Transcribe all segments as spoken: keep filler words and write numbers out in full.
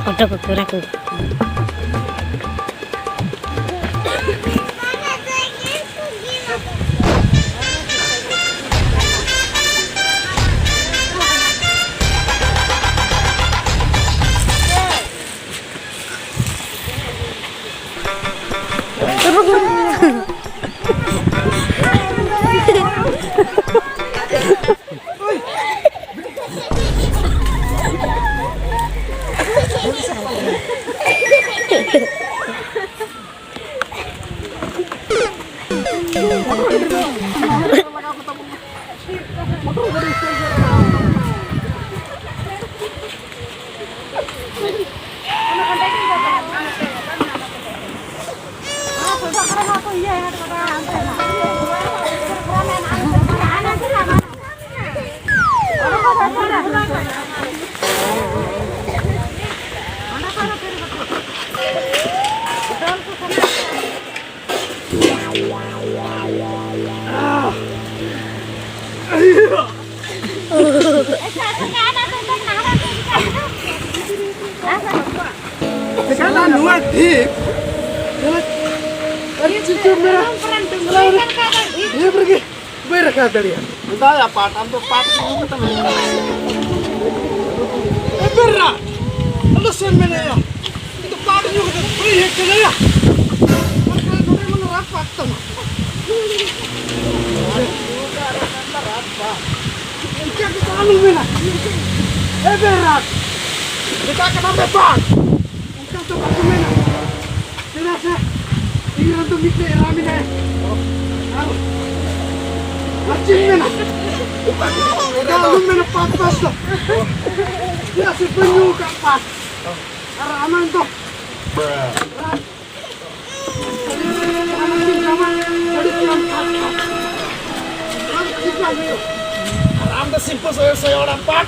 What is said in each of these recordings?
Photo ᱠᱚ ᱠᱚᱨᱟ ᱠᱚ᱾ ᱱᱚᱣᱟ ᱰᱷᱤᱯ, ᱟᱨ ᱪᱤᱠᱟᱹ ᱢᱮ? ᱰᱷᱤᱯ ᱨᱮᱜᱮ ᱵᱟᱹᱧ ᱨᱟᱠᱟᱵ ᱫᱟᱲᱮᱭᱟᱜᱼᱟ᱾ ᱫᱟᱭᱟ ᱯᱟᱴ, ᱟᱢ ᱫᱚ ᱯᱟᱴ ᱧᱩ ᱠᱟᱛᱮ ᱢᱮᱱᱟᱜ ᱢᱮᱭᱟ᱾ ᱮ ᱵᱮᱨᱟ, ᱟᱞᱚ ᱥᱮᱱ ᱢᱮᱱᱟᱭᱟ᱾ ᱤᱧ ᱫᱚ ᱯᱟᱴ ᱧᱩ ᱠᱟᱛᱮ ᱵᱟᱹᱧ ᱦᱮᱡ ᱫᱟᱲᱮᱭᱟᱜᱼᱟ᱾ ᱱᱚᱰᱮ ᱢᱟᱱᱮ ᱨᱟᱜ ᱯᱟᱴ ᱛᱟᱢᱟ᱾ ᱤᱱᱠᱟᱹ ᱫᱚ ᱟᱞᱚᱢ ᱢᱮᱱᱟ᱾ ᱮ ᱵᱮᱨᱟ, ᱢᱮᱛᱟᱜ ᱠᱟᱱᱟ ᱯᱮ ᱯᱟᱴ᱾ ᱚᱱᱠᱟ ᱫᱚ ᱵᱟᱠᱚ ᱢᱮᱱᱟ᱾ ᱪᱮᱫᱟᱜ ᱥᱮ ᱤᱧ ᱨᱮᱱ ᱫᱚ ᱢᱤᱫᱴᱮᱡ ᱮᱨᱟ ᱢᱮᱱᱟᱭᱟ᱾ ᱟᱨ, ᱟᱨ ᱪᱮᱫ ᱤᱧ ᱢᱮᱱᱟ? ᱚᱱᱠᱟ ᱟᱞᱚᱢ ᱢᱮᱱᱟ ᱯᱟᱴ ᱯᱟᱴ ᱫᱚ᱾ ᱪᱮᱫᱟᱜ ᱥᱮ ᱵᱟᱹᱧ ᱧᱩ ᱟᱠᱟᱫ ᱯᱟᱴ᱾ ᱟᱨ ᱟᱢᱟᱝ ᱫᱚ ᱨᱟᱡᱽ ᱥᱤᱞᱯᱟᱹ ᱥᱚᱭᱚ ᱥᱚᱭᱚ ᱚᱲᱟᱜ ᱯᱟᱴ᱾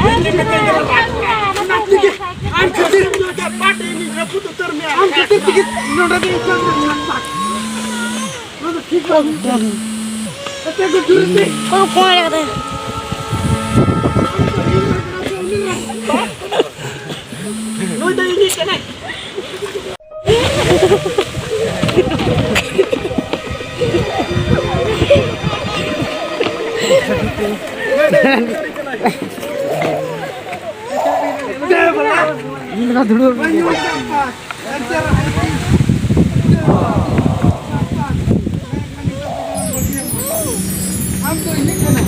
ᱢᱮᱱᱛᱮ ᱢᱮᱛᱟᱹᱧ ᱠᱟᱱᱟ ᱯᱟᱴ᱾ ᱚᱱᱟ ᱛᱮᱜᱮ ᱟᱢ ᱠᱷᱟᱹᱛᱤᱨ ᱤᱧ ᱫᱚ ᱯᱟᱴ ᱤᱧ ᱨᱟᱹᱯᱩᱫ ᱩᱛᱟᱹᱨ ᱢᱮᱭᱟ᱾ ᱟᱢ ᱠᱷᱟᱹᱛᱤᱨ ᱛᱮᱜᱮ ᱱᱚᱰᱮ ᱫᱚ ᱤᱧ ᱫᱚ ᱪᱷᱟᱴ ᱯᱟᱴ᱾ ᱱᱚᱣᱟ ᱫᱚ ᱴᱷᱤᱠ ᱵᱟᱝ ᱦᱩᱭᱩᱜ ᱠᱟᱱᱟ᱾ ᱮᱛᱮ ᱠᱚ ᱡᱩᱨᱤ ᱛᱮ᱾ ᱠᱚ ᱠᱚᱭ ᱠᱟᱫᱟ᱾ ᱱᱩᱭ ᱫᱚ ᱤᱧᱤᱡ ᱠᱟᱱᱟᱭ᱾ ᱟᱢ ᱫᱚ ᱤᱧᱤᱡ ᱠᱟᱱᱟᱢ᱾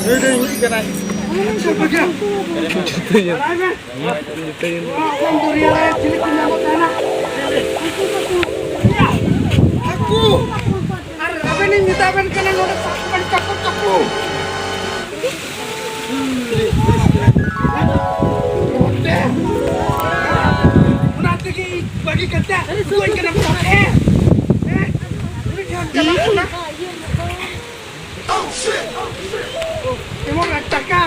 ᱱᱩᱭ ᱫᱚ ᱤᱧᱤᱡ ᱠᱟᱱᱟᱭ᱾ ᱵᱟᱲᱟᱭ ᱢᱮ᱾ ᱱᱚᱣᱟ ᱫᱚᱨᱭᱟ ᱨᱮ ᱪᱤᱞᱤ ᱠᱚ ᱧᱟᱢᱚᱜ ᱛᱟᱦᱮᱱᱟ? ᱦᱟᱹᱠᱩ! ᱟᱨ ᱟᱵᱮᱱᱤᱧ ᱢᱮᱛᱟ ᱵᱮᱱ ᱠᱟᱱᱟ, ᱱᱚᱰᱮ ᱥᱟᱵ ᱠᱚᱵᱮᱱ ᱪᱟᱠᱩ, ᱪᱟᱠᱩ᱾ ᱚᱱᱟ ᱛᱮᱜᱮ ᱵᱟᱹᱜᱤ ᱠᱟᱛᱮ ᱩᱫᱩᱜ ᱟᱹᱧ ᱠᱟᱱᱟ ᱯᱚᱨᱮ᱾ ᱦᱮᱸ? ᱩᱱᱤ ᱴᱷᱮᱱ ᱪᱟᱞᱟᱜ ᱠᱟᱱᱟ᱾ ᱮᱢᱚᱱ ᱴᱟᱠᱟ,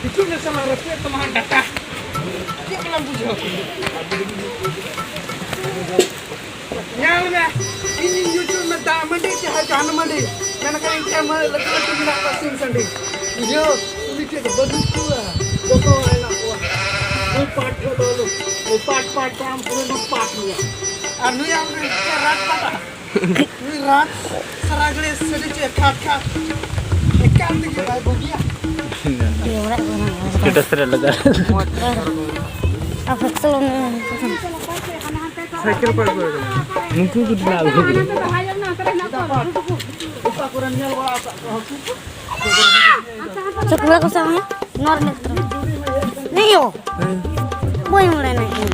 ᱦᱤᱡᱩᱜ ᱢᱮ ᱥᱟᱞᱟ, ᱨᱟᱹᱯᱩᱫ ᱛᱟᱢᱟ ᱰᱟᱴᱟ᱾ ᱪᱮᱫ ᱵᱟᱞᱟᱢ ᱵᱩᱡᱷᱟᱹᱣ? ᱧᱮᱞ ᱢᱮ, ᱤᱧᱤᱧ ᱧᱩ ᱦᱚᱪᱚ ᱢᱮ ᱫᱟᱜ ᱢᱟᱹᱰᱤ, ᱪᱟᱦᱮ ᱡᱟᱦᱟᱱ ᱢᱟᱹᱰᱤ, ᱢᱮᱱᱠᱷᱟᱱ ᱤᱧ ᱴᱷᱮᱱ ᱢᱟ ᱞᱟᱹᱴᱩ ᱞᱟᱹᱴᱩ ᱢᱮᱱᱟᱜ ᱠᱚᱣᱟ ᱥᱤᱢ ᱥᱟᱺᱰᱤ᱾ ᱵᱩᱡᱷᱟᱹᱣ? ᱩᱱᱤ ᱴᱷᱮᱱ ᱫᱚ ᱵᱟᱹᱱᱩᱜ ᱠᱚᱣᱟ, ᱡᱚᱛᱚ ᱦᱮᱱᱟᱜ ᱠᱚᱣᱟ᱾ ᱱᱩᱭ ᱯᱟᱴ ᱴᱷᱮᱱ ᱫᱚ ᱵᱟᱹᱱᱩᱜ, ᱱᱩᱭ ᱯᱟᱴ, ᱯᱟᱴ, ᱟᱢ ᱯᱩᱨᱟᱹ ᱱᱩᱭ ᱯᱟᱴ ᱜᱮᱭᱟ᱾ ᱟᱨ ᱱᱩᱭ ᱟᱢ ᱨᱮᱱ ᱪᱮᱫ ᱨᱟᱡᱽ ᱯᱟᱴᱟ? ᱱᱩᱭ ᱨᱟᱡᱽ ᱥᱟᱨᱟ ᱜᱷᱟᱹᱲᱤᱡ ᱥᱟᱰᱮ ᱪᱮᱫ ᱠᱷᱟᱴ ᱠᱷᱟᱴ᱾ ᱮᱠᱟᱞ ᱛᱮᱜᱮ ᱵᱟᱭ ᱵᱩᱜᱤᱭᱟ᱾ ᱤᱭᱟᱹ ᱚᱲᱟᱜ ᱠᱚ ᱢᱮᱱᱟᱜᱼᱟ᱾ ᱥᱴᱮᱴᱟᱥ ᱨᱮ ᱞᱟᱜᱟᱣ᱾ ᱟᱨ ᱯᱷᱮᱠᱥᱚᱞ ᱚᱱᱮ ᱥᱟᱭᱠᱮᱞ ᱠᱚ ᱟᱹᱜᱩ ᱟᱠᱟᱫᱟ᱾ ᱱᱩᱠᱩ ᱠᱚ ᱫᱚ ᱟᱹᱜᱩ ᱟᱠᱟᱫᱟ᱾ ᱚᱠᱟ ᱠᱚᱨᱮ ᱧᱮᱞ ᱵᱟᱲᱟ ᱟᱠᱟᱫ ᱠᱚᱣᱟ ᱦᱟᱹᱠᱩ ᱠᱚ? ᱪᱚ ᱠᱚᱲᱟ ᱠᱚ ᱥᱟᱶ ᱦᱮᱸ? ᱱᱚᱣᱟ ᱨᱮ ᱱᱮᱠ ᱛᱚᱨᱟ᱾ ᱱᱮᱭᱳ᱾ ᱵᱟᱹᱧ ᱵᱟᱲᱟᱭᱟ ᱱᱮᱭᱳ᱾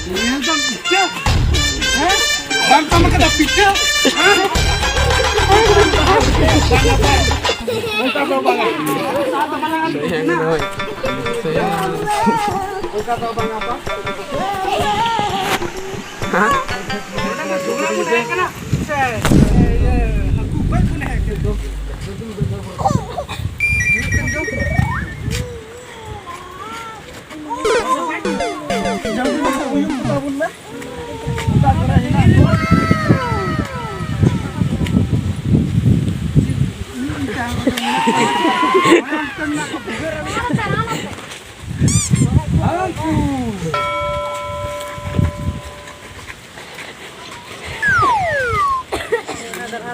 ᱧᱮᱞ ᱫᱟᱢ ᱯᱤᱴᱷᱟᱹ? ᱦᱮᱸ? ᱵᱟᱢ ᱡᱚᱢ ᱠᱟᱫᱟ ᱯᱤᱴᱷᱟᱹ? ᱦᱮᱸ? ᱚᱱᱠᱟ ᱫᱚ ᱵᱟᱝᱟ᱾ ᱚᱱᱠᱟ ᱫᱚ ᱵᱟᱝᱟ ᱛᱚ᱾ ᱦᱮᱸ? ᱱᱚᱰᱮ ᱢᱟ ᱡᱷᱚᱜᱽᱲᱟ ᱵᱚᱱ ᱦᱮᱡ ᱠᱟᱱᱟ᱾ ᱥᱮ, ᱤᱭᱟᱹ, ᱦᱟᱹᱠᱩ ᱜᱚᱡ ᱵᱚᱱ ᱦᱮᱡ ᱠᱟᱱᱟ᱾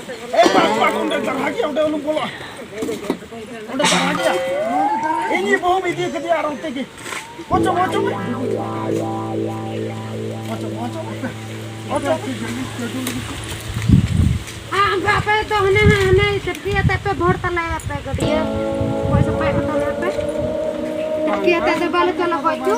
ᱮ, ᱵᱟᱝ, ᱵᱟᱝ, ᱚᱸᱰᱮ ᱫᱟᱨᱦᱟ ᱜᱮᱭᱟ, ᱚᱸᱰᱮ ᱟᱞᱚᱢ ᱵᱚᱞᱚᱜᱼᱟ᱾ ᱚᱸᱰᱮ ᱫᱟᱨᱦᱟ ᱜᱮᱭᱟ᱾ ᱤᱧᱤᱡ ᱵᱟᱹᱦᱩᱢ ᱤᱫᱤ ᱠᱟᱫᱮᱭᱟ ᱟᱨ ᱚᱱᱛᱮ ᱜᱮ᱾ ᱚᱪᱚᱜ ᱢᱮ, ᱚᱪᱚᱜ ᱢᱮ᱾ ᱚᱪᱚᱜ ᱢᱮ, ᱚᱪᱚᱜ ᱢᱮ᱾ ᱚᱪᱚᱜ ᱢᱮ᱾ ᱟᱨ ᱟᱯᱮ ᱫᱚ ᱦᱟᱱᱮ, ᱦᱟᱱᱮ ᱪᱟᱹᱴᱠᱤ ᱟᱛᱮ ᱯᱮ ᱵᱷᱳᱨ ᱛᱟᱞᱮᱭᱟ ᱯᱮ ᱜᱟᱹᱰᱭᱟᱹ᱾ ᱚᱠᱚᱭ ᱥᱟᱯᱷᱟᱭ ᱠᱚ ᱛᱟᱞᱮᱭᱟ ᱯᱮ? ᱪᱟᱹᱴᱠᱤ ᱟᱛᱮ ᱫᱚ ᱵᱟᱞᱮ ᱪᱟᱞᱟᱜ ᱜᱚᱡ ᱠᱚ᱾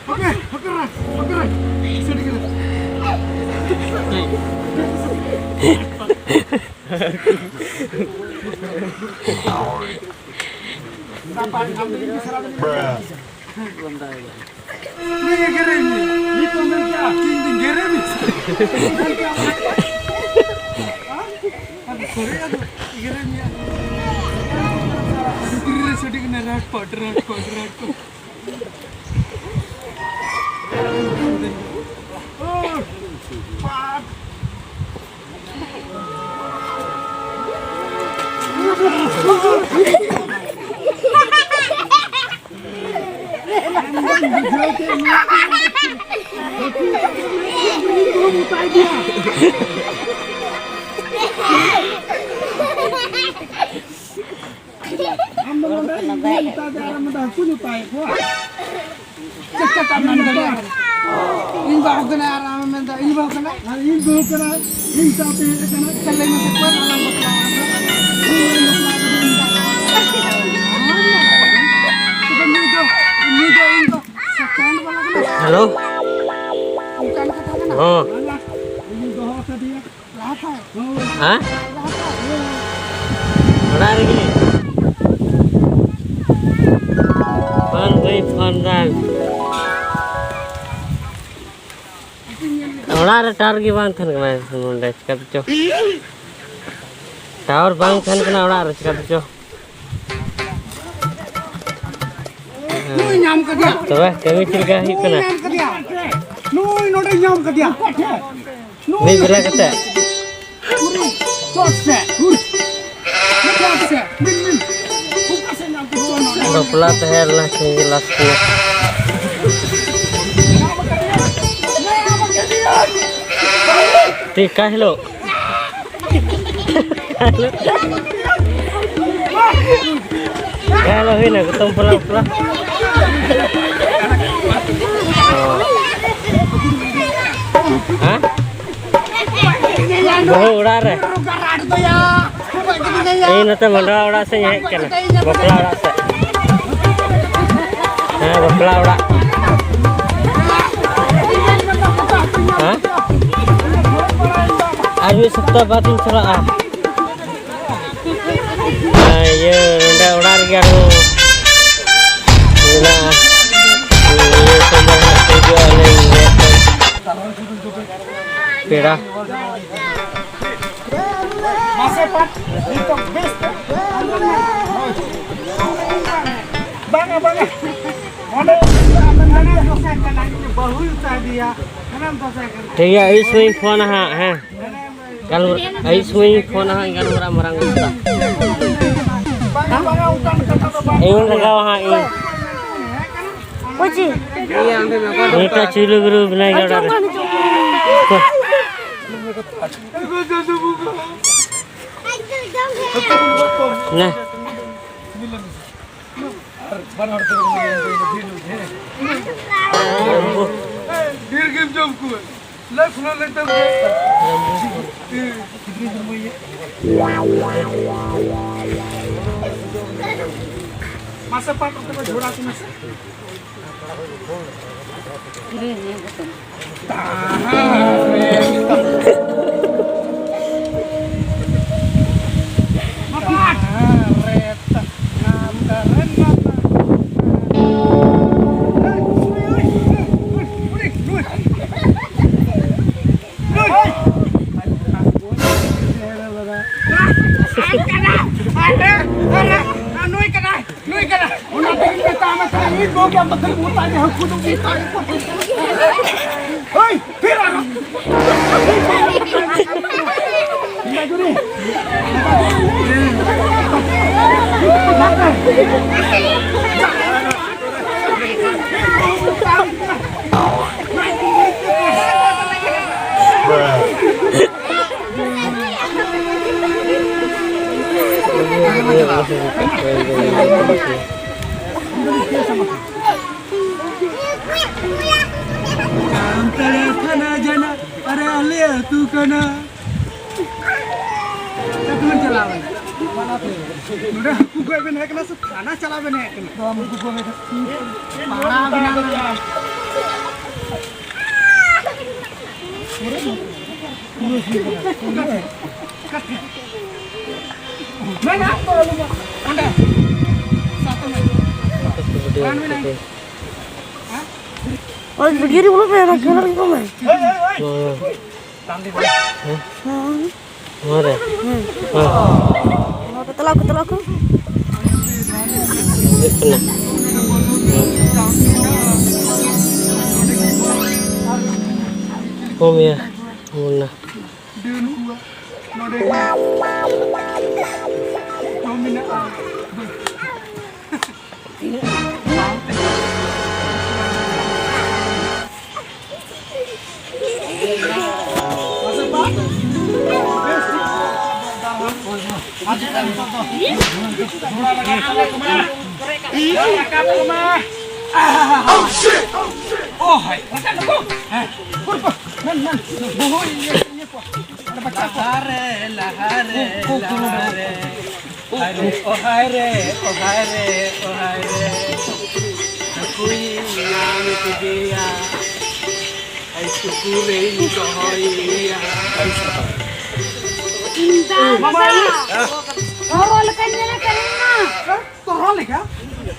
ᱦᱟᱯᱮ, ᱦᱟᱯᱮ, ᱦᱟᱯᱮ ᱨᱮ, ᱦᱟᱯᱮ ᱨᱮ᱾ ᱥᱟᱹᱰᱤ ᱠᱟᱱᱟ᱾ ᱩᱱᱤ ᱜᱮ ᱜᱮᱨᱮ ᱢᱮᱭᱟ᱾ ᱱᱤᱛ ᱫᱚ ᱢᱮᱱ ᱠᱮᱜᱼᱟ, ᱤᱧ ᱫᱩᱧ ᱜᱮᱨᱮ ᱢᱮᱭᱟ᱾ ᱢᱮᱱ ᱠᱮᱜᱼᱟ, ᱟᱫᱚ ᱥᱟᱹᱨᱤ ᱟᱫᱚ ᱜᱮᱨᱮ ᱢᱮᱭᱟ᱾ ᱥᱩᱠᱨᱤ ᱨᱮ ᱥᱟᱹᱰᱤ ᱠᱟᱱᱟ, ᱨᱟᱴ ᱯᱟᱴ, ᱨᱟᱴ ᱯᱟᱴ, ᱨᱟᱴ ᱯᱟᱴ᱾ ᱢᱮᱛᱟ ᱫᱮ ᱟᱨ ᱢᱮᱛᱟ ᱦᱟᱹᱠᱩ ᱧᱩ ᱛᱟᱭ ᱠᱚᱣᱟ᱾ ᱪᱮᱫ ᱠᱟᱛᱷᱟ ᱢᱮᱱ ᱫᱟᱲᱮᱭᱟᱜᱼᱟ? ᱤᱧ ᱵᱟᱹᱦᱩ ᱠᱟᱱᱟᱭ ᱟᱨ ᱟᱢᱮᱢ ᱢᱮᱱᱫᱟ ᱤᱧ ᱵᱟᱹᱦᱩ ᱠᱟᱱᱟᱭ᱾ ᱟᱨ ᱤᱧ ᱵᱟᱹᱦᱩ ᱠᱟᱱᱟᱭ, ᱤᱧ ᱥᱟᱶᱛᱮ ᱦᱮᱡ ᱟᱠᱟᱱᱟ᱾ ᱪᱟᱞᱟᱜ ᱢᱮᱥᱮ, ᱚᱠᱚᱭ ᱟᱞᱟᱝ ᱵᱟᱯᱞᱟ ᱚᱲᱟᱜ ᱨᱮ? ᱤᱧ ᱵᱟᱹᱧ ᱵᱟᱯᱞᱟ ᱠᱟᱱᱟ, ᱤᱧ ᱵᱟᱹᱦᱩ ᱠᱟᱱᱟᱭ᱾ ᱛᱚᱵᱮ ᱱᱩᱭ ᱫᱚ, ᱱᱩᱭ ᱫᱚ ᱤᱧ ᱫᱚ ᱥᱮᱠᱮᱱᱰ ᱵᱟᱞᱟ ᱠᱟᱱᱟᱭ᱾ ᱦᱮᱞᱳ᱾ ᱚᱱᱠᱟᱱ ᱠᱟᱛᱷᱟ ᱠᱟᱱᱟ᱾ ᱦᱚᱸ᱾ ᱵᱟᱝᱟ, ᱤᱧ ᱫᱚᱦᱚ ᱠᱟᱫᱮᱭᱟ᱾ ᱦᱮᱸ? ᱚᱲᱟᱜ ᱨᱮᱜᱮ᱾ ᱯᱷᱳᱱ ᱵᱟᱹᱧ ᱯᱷᱳᱱ ᱫᱟ᱾ ᱚᱲᱟᱜ ᱨᱮ ᱴᱟᱣᱟᱨ ᱜᱮ ᱵᱟᱝ ᱛᱟᱦᱮᱱ ᱠᱟᱱᱟ ᱱᱚᱰᱮ, ᱪᱤᱠᱟᱹ ᱛᱮᱪᱚ᱾ ᱴᱟᱣᱟᱨ ᱵᱟᱝ ᱛᱟᱦᱮᱱ ᱠᱟᱱᱟ ᱚᱲᱟᱜ ᱨᱮ, ᱪᱤᱠᱟᱹ ᱛᱮᱪᱚ᱾ ᱱᱩᱭ ᱧᱟᱢ ᱠᱮᱫᱮᱭᱟ᱾ ᱛᱚᱵᱮ ᱠᱟᱹᱢᱤ ᱪᱮᱫ ᱞᱮᱠᱟ ᱦᱩᱭᱩᱜ ᱠᱟᱱᱟ? ᱱᱩᱭ ᱧᱟᱢ ᱠᱮᱫᱮᱭᱟ᱾ ᱱᱩᱭ ᱱᱚᱰᱮ ᱧᱟᱢ ᱠᱮᱫᱮᱭᱟ᱾ ᱱᱩᱭ ᱢᱤᱫ ᱵᱮᱞᱟ ᱠᱟᱛᱮ᱾ ᱩᱨᱤ, ᱪᱚᱴ ᱥᱮ, ᱩᱨ᱾ ᱪᱚᱴ ᱥᱮ, ᱢᱤᱫ, ᱢᱤᱫ᱾ ᱚᱠᱟ ᱥᱮᱫ ᱧᱟᱢ ᱠᱮᱫᱮᱭᱟ ᱱᱚᱰᱮ? ᱵᱟᱯᱞᱟ ᱛᱟᱦᱮᱸ ᱞᱮᱱᱟ ᱥᱤᱸᱜᱤ ᱞᱟᱥ ᱠᱟᱱᱟ᱾ ᱧᱟᱢ ᱠᱮᱫᱮᱭᱟ᱾ ᱧᱟᱢ ᱠᱮᱫᱮᱭᱟ᱾ ᱴᱷᱤᱠ ᱠᱟ ᱦᱤᱞᱳᱜ᱾ ᱦᱮᱸ, ᱦᱩᱭᱱᱟ, ᱜᱚᱛᱚᱢ ᱯᱚᱨᱟ ᱵᱟᱯᱞᱟ᱾ ᱚ᱾ ᱦᱮᱸ? ᱵᱟᱹᱦᱩ ᱚᱲᱟᱜ ᱨᱮ᱾ ᱤᱧ ᱱᱚᱛᱮ ᱢᱟᱰᱣᱟ ᱚᱲᱟᱜ ᱥᱮᱫ ᱤᱧ ᱦᱮᱡ ᱠᱟᱱᱟ, ᱵᱟᱯᱞᱟ ᱚᱲᱟᱜ ᱥᱮᱫ᱾ ᱦᱮᱸ, ᱵᱟᱯᱞᱟ ᱚᱲᱟᱜ᱾ ᱦᱮᱸ? ᱟᱨ ᱢᱤᱫ ᱥᱚᱯᱛᱟ ᱵᱟᱫᱽ ᱤᱧ ᱪᱟᱞᱟᱜᱼᱟ᱾ ᱦᱮᱸ, ᱤᱭᱟᱹ, ᱱᱚᱰᱮ ᱚᱲᱟᱜ ᱨᱮᱜᱮ ᱟᱨᱦᱚᱸ ᱢᱮᱱᱟᱜᱼᱟ᱾ ᱤᱭᱟᱹ, ᱥᱚᱢᱵᱟᱨ ᱦᱤᱞᱳᱜ ᱠᱚ ᱦᱤᱡᱩᱜᱼᱟ, ᱚᱱᱮ ᱤᱭᱟᱹ ᱠᱚ᱾ ᱯᱮᱲᱟ᱾ ᱢᱟᱥᱮ ᱯᱟᱴ, ᱱᱤᱛᱚᱜ ᱵᱮᱥ ᱛᱮ᱾ ᱵᱟᱝᱟ, ᱵᱟᱝᱟ᱾ ᱚᱸᱰᱮ ᱟᱢᱮᱢ ᱢᱮᱱᱟ ᱫᱚᱥᱮ ᱠᱟᱱᱟ, ᱤᱧ ᱵᱟᱹᱦᱩᱭ ᱩᱛᱟᱹᱨ ᱫᱤᱭᱟ᱾ ᱚᱱᱟᱢ ᱫᱚᱥᱮ ᱠᱟᱱᱟ᱾ ᱴᱷᱤᱠ ᱜᱮᱭᱟ, ᱟᱹᱭᱩᱥ ᱥᱚᱢᱚᱭ ᱤᱧ ᱯᱷᱳᱱᱟ ᱦᱟᱸᱜ, ᱦᱮᱸ᱾ ᱜᱟᱞᱢᱟᱨᱟᱣ, ᱟᱹᱭᱩᱥ ᱥᱚᱢᱚᱭ ᱤᱧ ᱯᱷᱳᱱᱟ ᱦᱟᱸᱜ, ᱤᱧ ᱜᱟᱞᱢᱟᱨᱟᱣ ᱢᱟᱨᱟᱝ ᱜᱚ ᱥᱟᱶ᱾ ᱤᱧ ᱞᱟᱜᱟᱣᱟ ᱦᱟᱸᱜ, ᱤᱧ᱾ ᱚᱠᱚᱭ ᱪᱮ? ᱱᱤᱛᱚᱜ ᱪᱩᱭᱞᱩ ᱜᱩᱨᱩ ᱢᱮᱱᱟᱭ ᱜᱮᱭᱟ ᱚᱲᱟᱜ ᱨᱮ᱾ ᱱᱮ᱾ ᱵᱟᱨ ᱦᱚᱲ ᱛᱮ ᱰᱷᱮᱨ ᱧᱚᱜ ᱜᱮ᱾ ᱰᱷᱮᱨ ᱜᱮᱢ ᱡᱚᱢ ᱠᱚᱣᱟ᱾ ᱞᱟᱹᱭ ᱥᱩᱱᱟᱹ ᱞᱟᱹᱭ ᱛᱮᱢ ᱜᱮ᱾ ᱢᱟᱥᱮ ᱯᱟᱴ ᱠᱟᱛᱮ ᱠᱚ ᱡᱷᱚᱲᱟ ᱠᱚ ᱢᱮᱥᱮ᱾ ᱱᱩᱭ ᱠᱟᱱᱟᱭ᱾ ᱱᱩᱭ ᱠᱟᱱᱟ᱾ ᱚᱱᱟ ᱛᱮᱜᱮᱧ ᱢᱮᱛᱟᱢᱟ, ᱛᱟᱦᱞᱮ ᱤᱧ ᱫᱚ ᱜᱮ ᱟᱢ ᱫᱚ ᱠᱷᱟᱹᱞᱤ ᱢᱚᱛᱟᱭ ᱢᱮ, ᱦᱟᱹᱠᱩ ᱫᱚ ᱢᱚᱛᱟᱭ ᱢᱮ᱾ ᱦᱳᱭ, ᱯᱷᱤᱨ ᱟᱨᱚ᱾ ᱡᱟᱢᱛᱟᱲᱟ ᱛᱷᱟᱱᱟ ᱡᱟᱱᱟ, ᱟᱨᱮ ᱟᱞᱮ ᱟᱹᱛᱩ ᱠᱟᱱᱟ᱾ ᱚᱠᱟ ᱛᱮᱵᱮᱱ ᱪᱟᱞᱟᱣ ᱮᱱᱟ? ᱱᱚᱰᱮ ᱦᱟᱹᱠᱩ ᱜᱚᱡ ᱵᱮᱱ ᱦᱮᱡ ᱠᱟᱱᱟ ᱥᱮ ᱛᱷᱟᱱᱟ ᱪᱟᱞᱟᱣ ᱵᱮᱱ ᱦᱮᱡ ᱠᱟᱱᱟ? ᱯᱟᱲᱟ ᱵᱮᱱᱟᱣ ᱞᱮᱱᱟ᱾ ᱚᱸᱰᱮ᱾ ᱵᱟᱝ ᱢᱮᱱᱟᱭ᱾ ᱳᱭ ᱵᱷᱤᱰᱤᱭᱳ ᱨᱮ ᱵᱚᱞᱚ ᱯᱮ, ᱚᱱᱟ ᱠᱮᱢᱮᱨᱟ ᱨᱮ ᱵᱚᱞᱚ ᱢᱮ᱾ ᱦᱮᱸ᱾ ᱱᱚᱣᱟ ᱨᱮ? ᱦᱮᱸ᱾ ᱦᱮᱸ᱾ ᱵᱚᱞᱚ ᱯᱮ, ᱛᱟᱞᱟ ᱠᱚ, ᱛᱟᱞᱟ ᱠᱚ᱾ ᱦᱩᱭᱩᱜ ᱠᱟᱱᱟ᱾ ᱠᱚᱢ ᱜᱮᱭᱟ᱾ ᱢᱩᱱᱱᱟ᱾ ᱰᱟᱹᱱ ᱠᱚᱣᱟ ᱱᱚᱰᱮ ᱜᱮ᱾ ᱡᱚᱢ ᱢᱮᱱᱟᱜᱼᱟ᱾ ᱚ, ᱦᱟᱭ, ᱨᱟᱠᱟᱵ ᱠᱚᱢᱟ᱾ ᱦᱮᱸ, ᱠᱩᱨ ᱠᱚ᱾ ᱢᱮᱱ, ᱢᱮᱱ᱾ ᱵᱚᱦᱚ ᱤᱭᱟᱹ, ᱤᱭᱟᱹ ᱠᱚ᱾ ᱚᱸᱰᱮ ᱵᱟᱪᱷᱟ ᱠᱚ᱾ ᱞᱟᱦᱟᱨᱮ, ᱞᱟᱦᱟᱨᱮ, ᱠᱚ, ᱠᱚ, ᱠᱚ, ᱞᱟᱦᱟᱨᱮ᱾ ᱦᱟᱭ ᱨᱮ, ᱚ ᱦᱟᱭ ᱨᱮ, ᱚ ᱦᱟᱭ ᱨᱮ, ᱚ ᱦᱟᱭ ᱨᱮ᱾ ᱦᱟᱹᱠᱩᱧ ᱧᱟᱢ ᱠᱮᱫᱮᱭᱟ᱾ ᱟᱭ ᱥᱩᱠᱩ ᱨᱮᱧ ᱫᱚᱦᱚᱭᱮᱭᱟ᱾ ᱤᱧ ᱫᱟ, ᱢᱟᱢᱟ, ᱫᱟᱫᱟ᱾ ᱦᱚᱨᱚ ᱞᱮᱠᱟᱧ ᱧᱮᱞᱮ ᱠᱟᱱᱟ᱾ ᱛᱚᱨᱚ ᱞᱮᱠᱟ?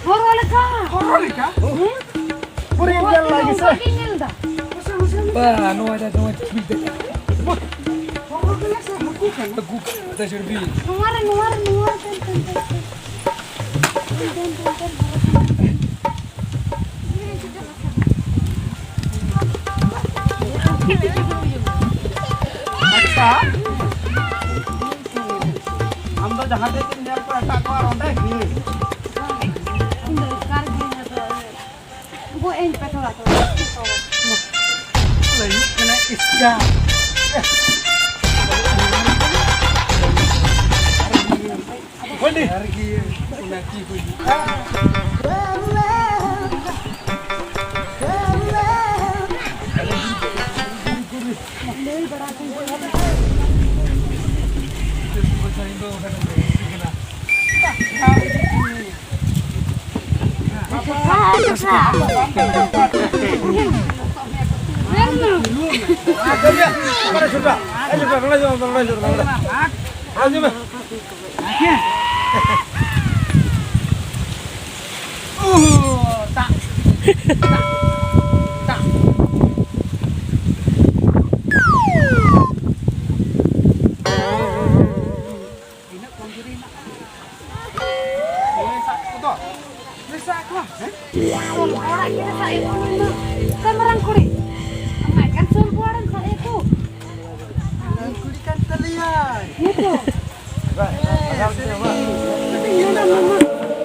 ᱦᱚᱨᱚ ᱞᱮᱠᱟ᱾ ᱦᱚᱨᱚ ᱞᱮᱠᱟ? ᱦᱮᱸ? ᱯᱩᱨᱤ ᱧᱮᱞ ᱞᱟᱹᱜᱤᱫ ᱥᱮ? ᱚᱱᱠᱟᱜᱤᱧ ᱧᱮᱞ ᱫᱟ᱾ ᱵᱟ, ᱱᱚᱣᱟ ᱫᱚ, ᱱᱚᱣᱟ ᱫᱚ ᱪᱷᱩᱨᱤ ᱫᱚ᱾ ᱦᱚᱨᱚ ᱠᱟᱱᱟ ᱥᱮ ᱦᱟᱹᱠᱩ ᱠᱟᱱᱟ? ᱦᱟᱹᱠᱩ ᱠᱟᱱᱟ, ᱫᱚ ᱪᱷᱩᱨᱤ᱾ ᱱᱚᱣᱟ ᱨᱮ, ᱱᱚᱣᱟ ᱨᱮ, ᱱᱚᱣᱟ ᱨᱮ᱾ ᱟᱪᱪᱷᱟ, ᱟᱢ ᱫᱚ ᱡᱟᱦᱟᱸ ᱛᱤᱥ ᱮᱢ ᱧᱮᱞ ᱠᱚᱣᱟ ᱮᱴᱟᱜ ᱠᱚ ᱟᱨ ᱚᱸᱰᱮ ᱜᱮ᱾ ᱤᱧ ᱫᱚ ᱮᱥᱠᱟᱨ ᱜᱤᱭᱟᱹᱧ, ᱟᱫᱚ ᱜᱚᱡ ᱟᱹᱧ ᱯᱮ ᱛᱷᱚᱲᱟ ᱛᱷᱚᱲᱟ᱾ ᱞᱟᱹᱭ ᱦᱩᱭᱩᱜ ᱠᱟᱱᱟ ᱮᱥᱠᱟ᱾ ᱦᱳᱭ ᱫᱤ᱾ ᱟᱨ ᱜᱮ ᱚᱱᱟ ᱠᱤ ᱦᱩᱭᱩᱜᱼᱟ? ᱛᱤᱱᱟᱹᱜ ᱠᱚᱢᱡᱩᱨᱤ ᱦᱮᱱᱟᱜᱼᱟ᱾ ᱱᱩᱭ ᱥᱟᱵ ᱠᱚᱫᱚ᱾ ᱱᱩᱭ ᱥᱟᱵ ᱠᱚ᱾ ᱦᱮᱸ? ᱥᱚᱞᱵᱚᱲᱟ ᱜᱮ ᱥᱟᱵ ᱮ ᱠᱚ ᱱᱩᱭ ᱢᱟ᱾ ᱚᱠᱟ ᱢᱟᱨᱟᱝ ᱠᱩᱲᱤ? ᱟᱢ ᱢᱟ ᱮᱠᱮᱱ ᱥᱚᱞᱵᱚᱲᱟ ᱨᱮᱢ ᱥᱟᱵ ᱮ ᱠᱚ᱾ ᱢᱟᱨᱟᱝ ᱠᱩᱲᱤ ᱠᱟᱱ ᱛᱟᱞᱮᱭᱟᱭ᱾ ᱦᱮᱸ ᱛᱚ᱾ ᱵᱟᱝ, ᱵᱟᱝ, ᱵᱟᱝ, ᱵᱟᱝ᱾ ᱤᱧ ᱢᱮᱱᱟ ᱢᱟᱢᱟ,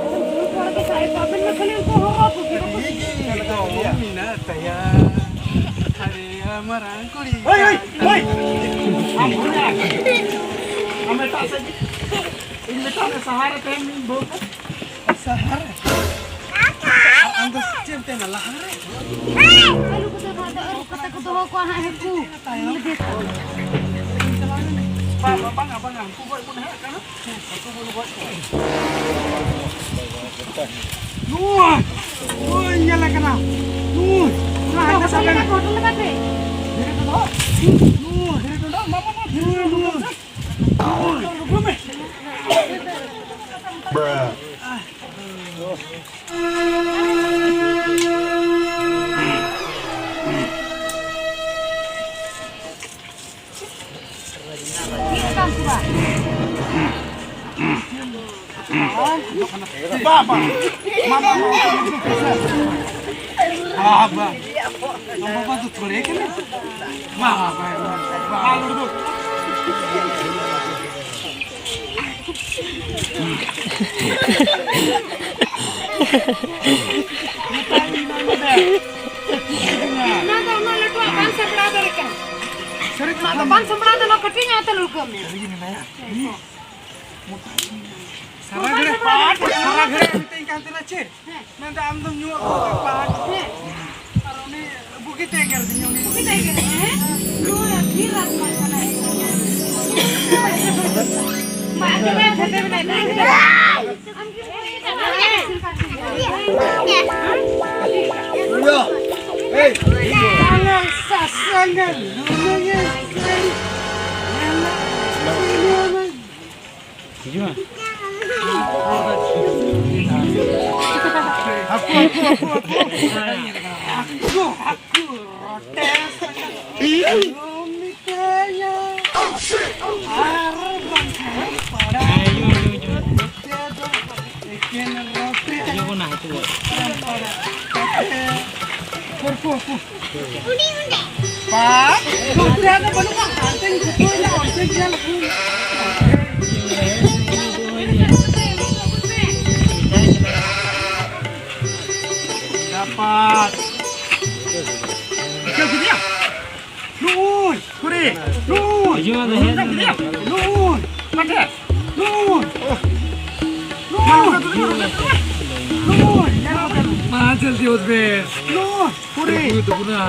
ᱮᱠᱮᱱ ᱥᱚᱞᱵᱚᱲᱟ ᱜᱮ ᱥᱟᱵ ᱮ ᱠᱚ᱾ ᱟᱵᱮᱱ ᱢᱟ ᱠᱷᱟᱹᱞᱤ ᱩᱱᱠᱩ ᱦᱚᱨᱚ ᱠᱚᱜᱮ᱾ ᱴᱷᱤᱠ ᱜᱮ, ᱮᱠᱫᱚᱢ ᱢᱮᱱᱟᱜ ᱛᱟᱭᱟ᱾ ᱟᱨᱮ ᱢᱟᱨᱟᱝ ᱠᱩᱲᱤ᱾ ᱦᱳᱭ, ᱦᱳᱭ, ᱦᱳᱭ᱾ ᱟᱢ ᱦᱚᱸ ᱟᱢ ᱮᱴᱟᱜ ᱥᱮᱫ ᱜᱮ᱾ ᱤᱧ ᱢᱮᱛᱟᱢ ᱥᱟᱦᱟᱨ ᱨᱮ ᱛᱟᱦᱮᱱ ᱢᱤᱧ ᱵᱟᱹᱦᱩ ᱠᱚ᱾ ᱥᱟᱦᱟᱨ ᱨᱮ? ᱟᱢ ᱫᱚ ᱪᱮᱫ ᱮᱢ ᱛᱟᱦᱮᱱᱟ ᱞᱟᱦᱟ ᱨᱮ? ᱟᱹᱞᱩ ᱠᱚᱫᱚ ᱱᱚᱣᱟ ᱫᱚ ᱟᱹᱨᱩᱵ ᱠᱟᱛᱮ ᱠᱚ ᱫᱚᱦᱚ ᱠᱚᱣᱟ ᱦᱟᱸᱜ ᱦᱟᱹᱠᱩ᱾ ᱛᱟᱭᱚᱢ᱾ ᱵᱟᱝᱟ, ᱵᱟᱝᱟ, ᱵᱟᱝᱟ, ᱩᱱᱠᱩ ᱜᱚᱡ ᱵᱚᱱ ᱦᱮᱡ ᱟᱠᱟᱱᱟ᱾ ᱦᱟᱹᱠᱩ ᱵᱚᱱ ᱜᱚᱡ ᱠᱚᱣᱟ᱾ ᱱᱩᱭ, ᱱᱩᱭ ᱧᱮᱞᱮ ᱠᱟᱱᱟ᱾ ᱱᱩᱭ, ᱱᱩᱭ, ᱦᱟᱹᱠᱩ ᱥᱟᱵ ᱞᱮᱱᱟ᱾ ᱦᱳᱴᱮᱞ ᱞᱮᱠᱟᱛᱮ᱾ ᱫᱷᱤᱨᱤ ᱴᱚᱰᱚ, ᱱᱩᱭ, ᱫᱷᱤᱨᱤ ᱴᱚᱰᱚ, ᱢᱟ, ᱢᱟ, ᱢᱟ, ᱫᱷᱤᱨᱤ ᱴᱚᱰᱚ᱾ ᱚᱱᱟ ᱫᱚ ᱩᱱᱟᱹᱜ ᱞᱟᱹᱴᱩᱣᱟᱜ ᱵᱟᱝ ᱥᱟᱯᱲᱟᱣ ᱫᱟᱲᱮ ᱠᱟᱱᱟ᱾ ᱚᱱᱟ ᱫᱚ ᱵᱟᱝ ᱥᱟᱯᱲᱟᱣ ᱫᱚ ᱱᱚᱣᱟ ᱠᱟᱹᱴᱤᱡ ᱧᱚᱜ ᱛᱮ ᱞᱩᱲᱠᱟᱹ ᱢᱮ᱾ ᱥᱟᱨᱟ ᱜᱷᱟᱹᱲᱤᱡ, ᱥᱟᱨᱟ ᱜᱷᱟᱹᱲᱤᱡ ᱢᱤᱛᱟᱹᱧ ᱠᱟᱱ ᱛᱟᱦᱮᱱᱟ ᱪᱮᱫ? ᱦᱮᱸ᱾ ᱢᱮᱱᱫᱟ ᱟᱢ ᱫᱚᱢ ᱧᱩ ᱟᱹᱜᱩ ᱠᱟᱜ ᱯᱟᱴ᱾ ᱦᱮᱸ᱾ ᱟᱨ ᱩᱱᱤ ᱵᱩᱜᱤᱛᱮ ᱮᱜᱮᱨ ᱫᱤᱧᱟ ᱩᱱᱤ᱾ ᱵᱩᱜᱤᱛᱮ ᱮᱜᱮᱨ ᱫᱤᱧᱟ, ᱦᱮᱸ? ᱱᱚᱣᱟ ᱫᱷᱤᱨ ᱨᱟᱡᱽ ᱢᱟ ᱠᱟᱱᱟ᱾ ᱵᱟᱝ, ᱟᱢ ᱜᱮ ᱵᱩᱜᱤ ᱠᱟᱱᱟ᱾ ᱥᱟᱥᱟᱝ, ᱥᱟᱥᱟᱝ, ᱞᱩᱞᱩᱝ, ᱦᱤᱡᱩᱜ ᱢᱮ᱾ ᱦᱟᱹᱠᱩ, ᱦᱟᱹᱠᱩ, ᱦᱟᱹᱠᱩ, ᱦᱟᱹᱠᱩ᱾ ᱦᱟᱹᱠᱩ, ᱦᱟᱹᱠᱩ, ᱨᱚᱴᱮ, ᱢᱤᱛᱟᱹᱧᱟ᱾ ᱟᱨ ᱵᱟᱝᱠᱷᱟᱱ ᱯᱟᱲᱟ᱾ ᱮᱠᱮᱱ ᱨᱚᱴᱮ᱾ ᱦᱟᱹᱠᱩ, ᱦᱟᱹᱠᱩ᱾ ᱯᱟ, ᱱᱚᱛᱮ ᱫᱚ ᱵᱟᱹᱱᱩᱜᱼᱟ, ᱦᱟᱱᱛᱮᱧ ᱜᱩᱛᱩᱭᱱᱟ, ᱚᱱᱛᱮᱧ ᱧᱮᱞ ᱠᱚ᱾ ᱜᱟᱯᱟ᱾ ᱵᱩᱡᱷᱟᱹᱣ ᱠᱮᱫᱮᱭᱟ? ᱱᱩᱭ, ᱠᱩᱲᱤ, ᱱᱩᱭ᱾ ᱵᱩᱡᱷᱟᱹᱣ ᱠᱮᱫᱮᱭᱟ? ᱱᱩᱭ, ᱚᱠᱟᱴᱷᱮᱱ? ᱱᱩᱭ᱾ ᱢᱟ ᱡᱚᱞᱫᱤ ᱦᱚᱫ ᱵᱮᱱ᱾ ᱯᱩᱨᱤ᱾ ᱛᱟᱵᱚᱱᱟ᱾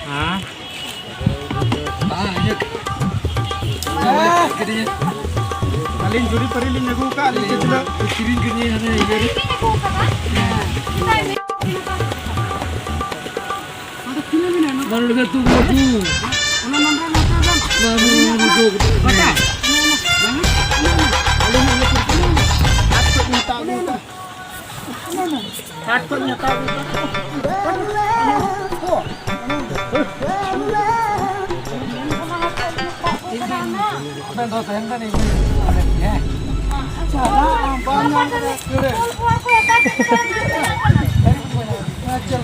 ᱦᱮᱸ? ᱟᱹᱞᱤᱧ ᱡᱩᱨᱤ ᱯᱟᱹᱨᱤ ᱞᱤᱧ ᱟᱹᱜᱩ ᱟᱠᱟᱫ, ᱟᱹᱞᱤᱧ ᱠᱤᱪᱷᱩ ᱠᱤᱨᱤᱧ ᱠᱟᱹᱧ ᱦᱟᱱᱮ ᱤᱭᱟᱹ ᱨᱮ᱾ ᱵᱟᱨ ᱦᱚᱲ ᱜᱮ ᱛᱩ ᱵᱟᱹᱵᱩ᱾ ᱵᱟᱹᱵᱩ, ᱵᱟᱹᱵᱩ, ᱫᱩ᱾ ᱠᱟᱴᱟ᱾ ᱟᱹᱞᱤᱧ ᱦᱟᱸᱜ ᱞᱮ ᱯᱩᱨᱠᱩ᱾ ᱦᱟᱴ ᱠᱷᱚᱡ ᱤᱧ ᱦᱟᱛᱟᱣ ᱟᱹᱜᱩ ᱠᱟᱜ᱾ ᱟᱵᱮᱱ ᱫᱚ ᱛᱟᱦᱮᱱ ᱵᱮᱱ, ᱤᱧ ᱵᱮᱱ ᱦᱮᱸ᱾ ᱪᱟᱞᱟᱜ ᱟᱢ, ᱵᱟᱢ ᱧᱟᱢ ᱠᱮᱫᱟ, ᱠᱩᱲᱟᱹ᱾ ᱟᱪᱪᱷᱟ᱾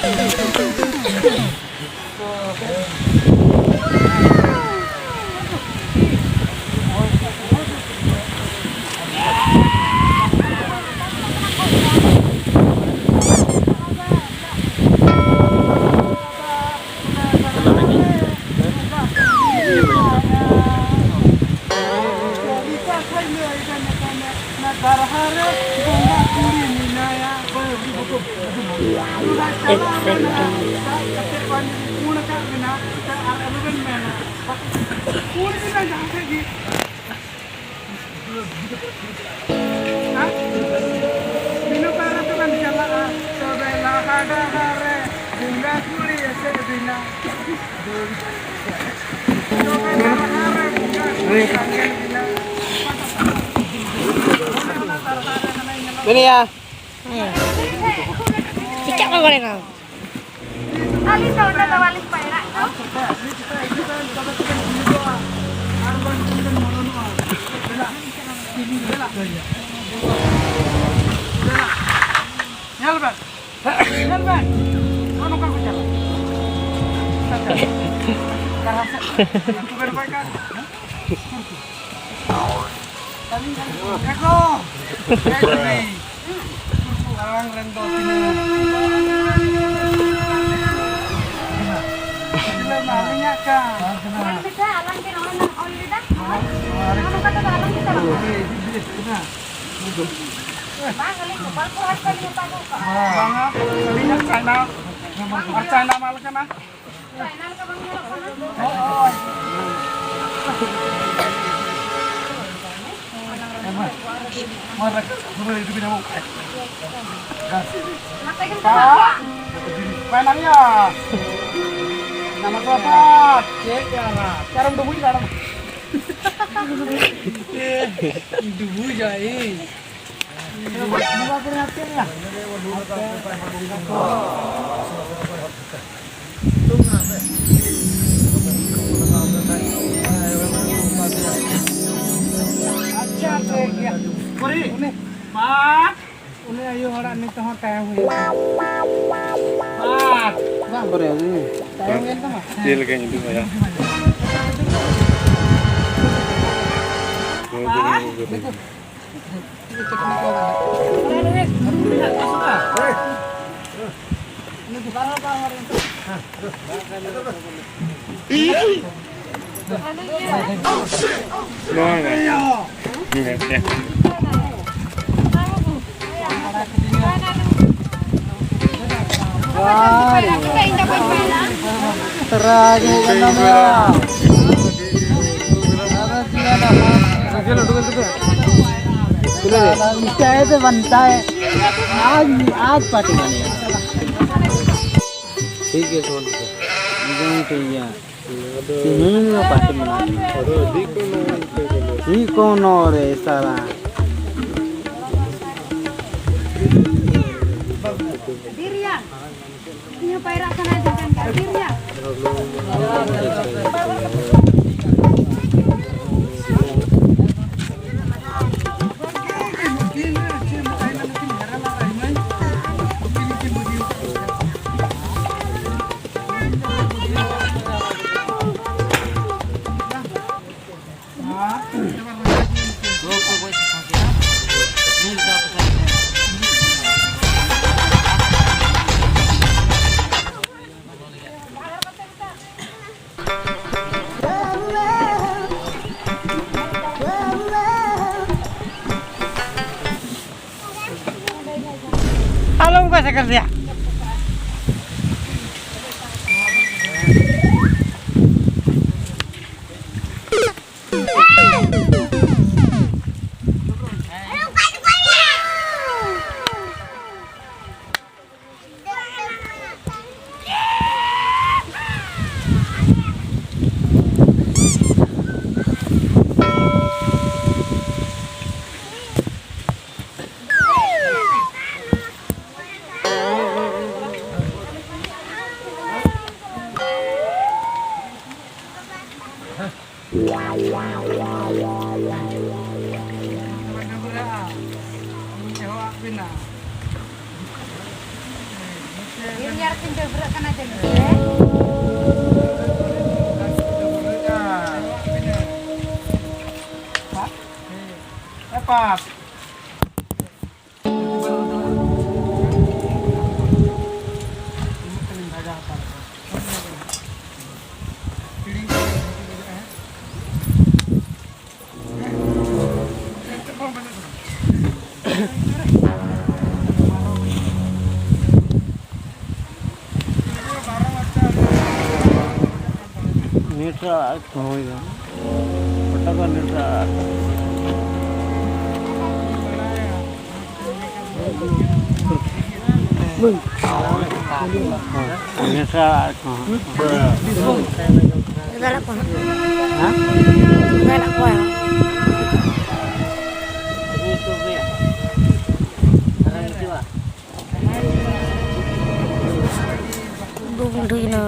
ᱮᱠ ᱥᱮᱠᱮᱱᱰ᱾ ᱢᱮᱱᱮᱭᱟ᱾ ᱦᱮᱸ᱾ ᱪᱤᱠᱟᱹᱜ ᱠᱟᱱᱟ ᱵᱟᱲᱟᱭ ᱠᱟᱱᱟ? ᱟᱹᱞᱤᱧ ᱫᱚ ᱚᱸᱰᱮ ᱫᱚ ᱵᱟᱹᱞᱤᱧ ᱯᱟᱭᱨᱟᱜ ᱫᱚ᱾ ᱧᱮᱞ ᱵᱮᱱ, ᱧᱮᱞ ᱵᱮᱱ, ᱱᱚᱜᱼᱚ ᱱᱚᱝᱠᱟ ᱠᱚ ᱪᱟᱞᱟᱜᱼᱟ᱾ ᱟᱪᱪᱷᱟ, ᱞᱟᱦᱟ ᱥᱮᱫ ᱩᱱᱠᱩ ᱵᱮᱱ ᱠᱚᱭ ᱠᱟᱜ᱾ ᱮᱠᱫᱚᱢ! ᱮᱠᱫᱚᱢ! ᱢᱟᱨᱟᱝ ᱨᱮᱱ ᱫᱚ ᱛᱤᱱᱟᱹᱜ? ᱟᱹᱞᱤᱧᱟᱜ ᱠᱟᱱ᱾ ᱧᱮᱞ ᱢᱮᱥᱮ, ᱟᱞᱟᱝ ᱜᱮ ᱱᱚᱜᱼᱚᱭ ᱞᱟᱝ ᱚᱞ ᱞᱮᱫᱟ᱾ ᱱᱚᱜᱼᱚ ᱱᱚᱝᱠᱟ ᱛᱮᱫᱚ ᱟᱞᱟᱝ ᱜᱮ ᱪᱟᱞᱟᱜᱼᱟ᱾ ᱵᱟᱝ, ᱟᱹᱞᱤᱧ ᱜᱳᱯᱟᱞᱯᱩᱨ ᱦᱟᱴ ᱠᱷᱚᱱ ᱞᱤᱧ ᱦᱟᱛᱟᱣ ᱟᱹᱜᱩ ᱠᱟᱜᱼᱟ᱾ ᱵᱟᱝᱟ, ᱟᱹᱞᱤᱧᱟᱜ ᱪᱟᱭᱱᱟ, ᱟᱨ ᱪᱟᱭᱱᱟ ᱢᱟᱞ ᱠᱟᱱᱟ᱾ ᱪᱟᱭᱱᱟ ᱞᱮᱠᱟ ᱵᱟᱝ ᱧᱮᱞᱚᱜ ᱠᱟᱱᱟ᱾ ᱦᱳᱭ᱾ ᱚᱱᱟ ᱛᱮᱜᱮᱢ ᱪᱟᱞᱟᱜᱼᱟ᱾ ᱚᱠᱟᱭ ᱱᱟᱢᱭᱟ? ᱱᱟᱢᱟ ᱠᱚ ᱟᱯᱟᱛ᱾ ᱪᱮᱫ ᱠᱟᱱᱟ? ᱪᱟᱨᱚᱢ ᱰᱩᱵᱩᱡ ᱫᱟᱲᱟᱢ᱾ ᱰᱩᱵᱩᱡᱟ, ᱮᱭ᱾ ᱟᱪᱪᱷᱟ, ᱴᱷᱤᱠ ᱜᱮᱭᱟ᱾ ᱩᱱᱤ ᱵᱟᱝ, ᱩᱱᱤ ᱟᱭᱳ ᱦᱚᱲᱟᱜ ᱱᱤᱛ ᱦᱚᱸ ᱛᱟᱭᱚᱢ ᱦᱩᱭᱩᱜᱼᱟ᱾ ᱵᱟᱝ᱾ ᱵᱟᱝ ᱵᱟᱨᱭᱟ ᱜᱮ᱾ ᱛᱟᱭᱚᱢ ᱮᱱ ᱛᱟᱢᱟ᱾ ᱪᱮᱫ ᱞᱮᱠᱟᱧ ᱩᱫᱩᱜ ᱟᱭᱟ? ᱵᱟᱝ᱾ ᱛᱟᱨᱟ ᱜᱮ ᱦᱩᱭᱩᱜ ᱠᱟᱱ ᱛᱟᱢᱟ᱾ ᱟᱫᱚ ᱪᱮᱫ ᱟᱫᱚ? ᱪᱮᱫ ᱞᱟᱹᱴᱩ ᱜᱮ ᱞᱟᱹᱴᱩ ᱜᱮ? ᱪᱮᱫ ᱞᱟᱹᱴᱩ ᱜᱮ? ᱟᱫᱚ ᱢᱤᱫᱴᱟᱝ ᱛᱮ ᱵᱟᱱᱛᱟᱭ᱾ ᱟᱡ, ᱟᱡ ᱯᱟᱴᱤ ᱢᱟᱱᱮ᱾ ᱴᱷᱤᱠ ᱜᱮᱭᱟ, ᱥᱚᱢᱟᱱ ᱜᱮᱭᱟ᱾ ᱮᱠᱫᱚᱢ ᱴᱷᱤᱠ ᱜᱮᱭᱟ᱾ ᱛᱮᱦᱮᱧ ᱫᱚ ᱯᱟᱴᱤ ᱢᱮᱱᱟᱜᱼᱟ᱾ ᱟᱫᱚ ᱟᱹᱰᱤ ᱠᱚ ᱱᱚᱣᱟ ᱤᱱᱠᱟᱹ ᱜᱮ᱾ ᱪᱮᱫ ᱠᱚ ᱱᱚᱣᱟ ᱨᱮ ᱥᱟᱞᱟ? ᱵᱤᱨᱤᱭᱟ᱾ ᱤᱧ ᱦᱚᱸ ᱯᱟᱭᱨᱟᱜ ᱥᱟᱱᱟᱭᱤᱫᱤᱧ ᱠᱟᱱ ᱜᱮᱭᱟ᱾ ᱵᱤᱨᱤᱭᱟ᱾ कर दिया। ᱰᱟᱹᱵᱽᱨᱟᱹᱜ ᱠᱟᱱᱟ ᱡᱟᱹᱱᱤᱡ, ᱦᱮᱸ? ᱮ ᱯᱟᱯ᱾ ᱱᱮᱴ ᱨᱮ ᱟᱲᱟᱜ ᱠᱚ ᱦᱩᱭ ᱞᱮᱱᱟ᱾ ᱯᱷᱳᱴᱳ ᱠᱚ ᱱᱮᱴ ᱨᱮ ᱟᱲᱟᱜ᱾ ᱱᱮᱴ ᱨᱮ ᱟᱲᱟᱜ ᱠᱚ ᱦᱟᱸᱜ᱾ ᱫᱟᱫᱟ ᱠᱚ ᱦᱟᱸᱜ᱾ ᱦᱮᱸ? ᱫᱟᱫᱟ ᱠᱚ ᱦᱟᱸᱜ᱾ ᱵᱩ ᱵᱩᱰᱷᱤ ᱱᱟ᱾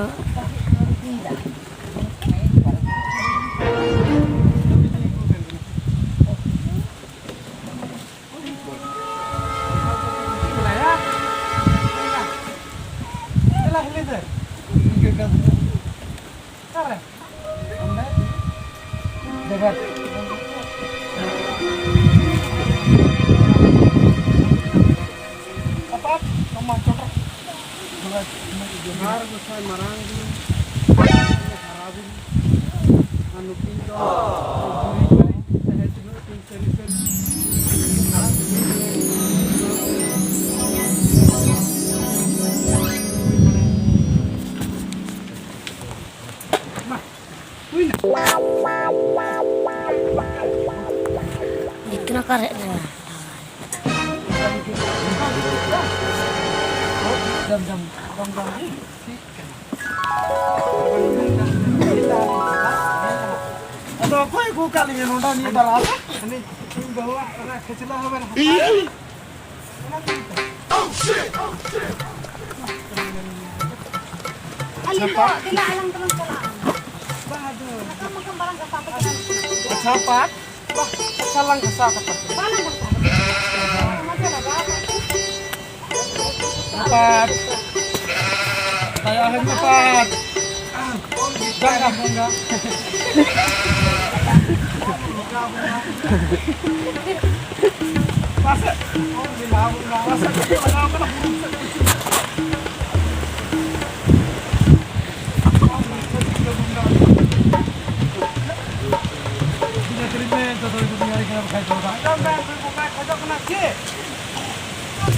ᱡᱚᱦᱟᱨ ᱜᱚᱸᱥᱟᱭ ᱢᱟᱨᱟᱝ ᱵᱩᱨᱩ, ᱦᱟᱨᱟ ᱵᱩᱨᱩ, ᱟᱨ ᱱᱩᱠᱤᱱ ᱫᱚ ᱡᱩᱨᱤ ᱯᱟᱹᱨᱤ ᱛᱟᱦᱮᱸ ᱛᱩᱞᱩᱡ ᱠᱤᱱ ᱥᱟᱹᱨᱤ ᱥᱟᱹᱨᱤ ᱟᱲᱟᱜ ᱠᱤᱱ᱾ ᱡᱤᱛᱱᱟ ᱚᱠᱟᱨᱮ ᱦᱮᱡ ᱞᱮᱱᱟ? ᱟᱫᱚ ᱚᱠᱚᱭ ᱟᱹᱜᱩ ᱟᱠᱟᱫ ᱞᱤᱧᱟ ᱱᱚᱰᱮ ᱱᱤᱭᱟᱹ ᱫᱟᱨᱟ ᱫᱚ? ᱩᱱᱤ ᱤᱧ ᱵᱟᱹᱦᱩᱣᱟᱜ ᱚᱱᱟ ᱠᱷᱟᱹᱪᱞᱟᱹᱜ ᱦᱚᱸ ᱵᱮᱱ ᱦᱟᱛᱟᱣ ᱠᱮᱫᱟ? ᱟᱹᱞᱤᱧ ᱫᱚ ᱫᱮᱞᱟ ᱟᱞᱟᱝ ᱫᱚᱞᱟᱝ ᱪᱟᱞᱟᱜᱼᱟ᱾ ᱵᱟᱝ, ᱟᱫᱚ ᱥᱟᱠᱟᱢ ᱢᱟᱠᱟᱢ ᱵᱟᱞᱟᱝ ᱜᱷᱟᱥᱟᱣ ᱠᱟᱫᱟ᱾ ᱟᱪᱪᱷᱟ, ᱯᱟᱴ᱾ ᱵᱟᱦ, ᱟᱪᱪᱷᱟ, ᱞᱟᱝ ᱜᱷᱟᱥᱟᱣ ᱠᱟᱛᱟ ᱯᱮ᱾ ᱵᱟᱞᱟᱝ ᱜᱷᱟᱥᱟᱣ ᱠᱟᱫᱟ᱾ ᱚᱱᱟ ᱫᱚ ᱞᱟᱜᱟᱣ ᱠᱟᱛᱮ᱾ ᱯᱟᱴ᱾ ᱫᱟᱭᱟ ᱦᱮᱡ ᱢᱮ, ᱯᱟᱴ᱾ ᱜᱚᱝᱜᱟ, ᱜᱚᱝᱜᱟ᱾ ᱯᱟᱥᱮ᱾ ᱯᱟᱥᱮ ᱞᱟᱜᱟᱣ ᱠᱟᱱᱟ, ᱵᱩᱨᱩ ᱥᱮᱫ᱾ ᱟᱸᱡᱚᱢ ᱢᱮ, ᱵᱚᱠᱟᱭ ᱠᱷᱚᱡᱚᱜ ᱠᱟᱱᱟ ᱪᱮᱫ?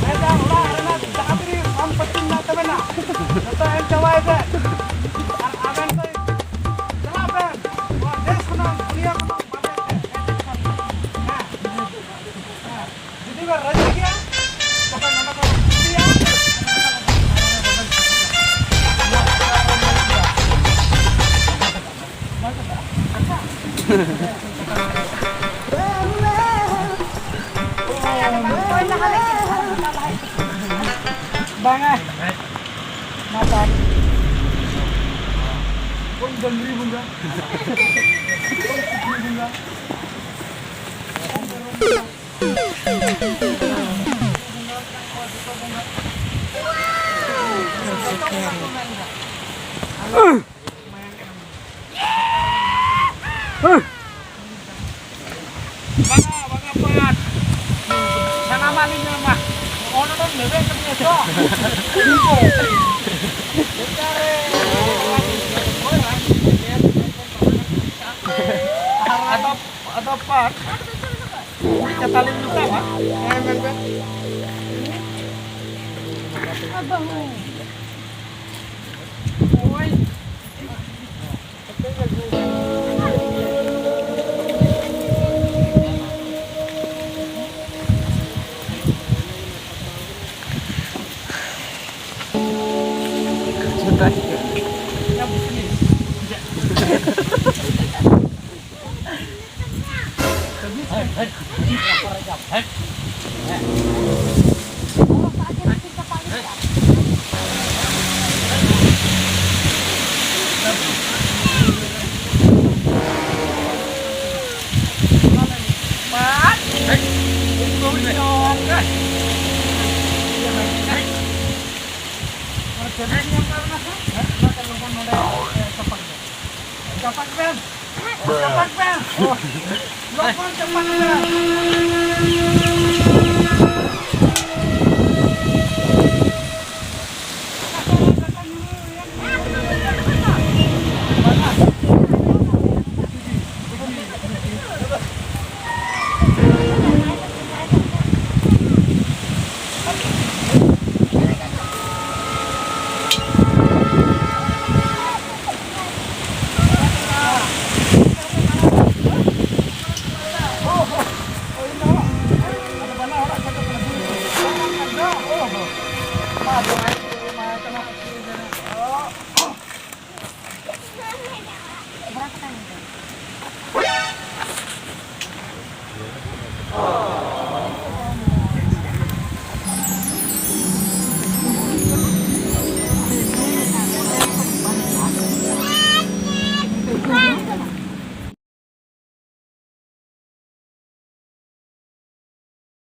ᱦᱮᱸ, ᱡᱟ ᱚᱲᱟᱜ ᱨᱮᱱᱟᱜ ᱡᱟᱦᱟᱸ ᱛᱤᱱᱟᱹᱜ ᱥᱚᱢᱯᱚᱛᱤ ᱢᱮᱱᱟᱜ ᱛᱟᱵᱮᱱᱟ, ᱡᱚᱛᱚ ᱮᱢ ᱪᱟᱵᱟᱭ ᱵᱮᱱ᱾ ᱟᱨ ᱟᱵᱮᱱ ᱫᱚ ᱪᱟᱞᱟᱜ ᱵᱮᱱ, ᱱᱚᱣᱟ ᱫᱮᱥ ᱠᱷᱚᱱᱟᱜ ᱫᱩᱱᱤᱭᱟᱹ ᱠᱷᱚᱱᱟᱜ ᱵᱟᱨᱦᱮ ᱛᱮ᱾ ᱦᱮᱸ, ᱦᱮᱸ᱾ ᱡᱩᱫᱤ ᱵᱮᱱ ᱨᱟᱹᱡᱤ ᱜᱮᱭᱟ, ᱛᱚᱵᱮ ᱱᱚᱰᱮ ᱵᱮᱱ ᱠᱩᱥᱤᱭᱟ᱾ ᱵᱟᱝᱟ᱾ ᱢᱟ ᱛᱟᱦᱞᱮ᱾ ᱰᱟᱹᱝᱨᱤ ᱵᱚᱸᱜᱟ᱾ ᱥᱩᱠᱨᱤ ᱵᱚᱸᱜᱟ᱾ ᱵᱟᱝᱟ, ᱵᱟᱝᱟ, ᱯᱟᱴ᱾ ᱥᱟᱱᱟᱢᱟᱜ ᱞᱤᱧ ᱮᱢᱟ᱾ ᱱᱚᱜᱼᱚ ᱱᱚᱰᱮᱢ ᱞᱮᱵᱮᱫ ᱠᱟᱫᱤᱧᱟ ᱛᱚ᱾ ᱟᱫᱚ, ᱟᱫᱚ ᱯᱟᱴ᱾ ᱢᱤᱫ ᱠᱟᱛᱷᱟ ᱞᱤᱧ ᱢᱮᱛᱟᱢᱟ᱾ ᱦᱮᱸ, ᱢᱮᱱ ᱵᱮᱱ᱾ ᱳᱭ᱾ ᱪᱟᱯᱟᱫ ᱵᱮᱱ᱾ ᱪᱟᱯᱟᱫ ᱵᱮᱱ᱾ ᱞᱚᱜᱚᱱ ᱪᱟᱯᱟᱫ ᱵᱮᱱ᱾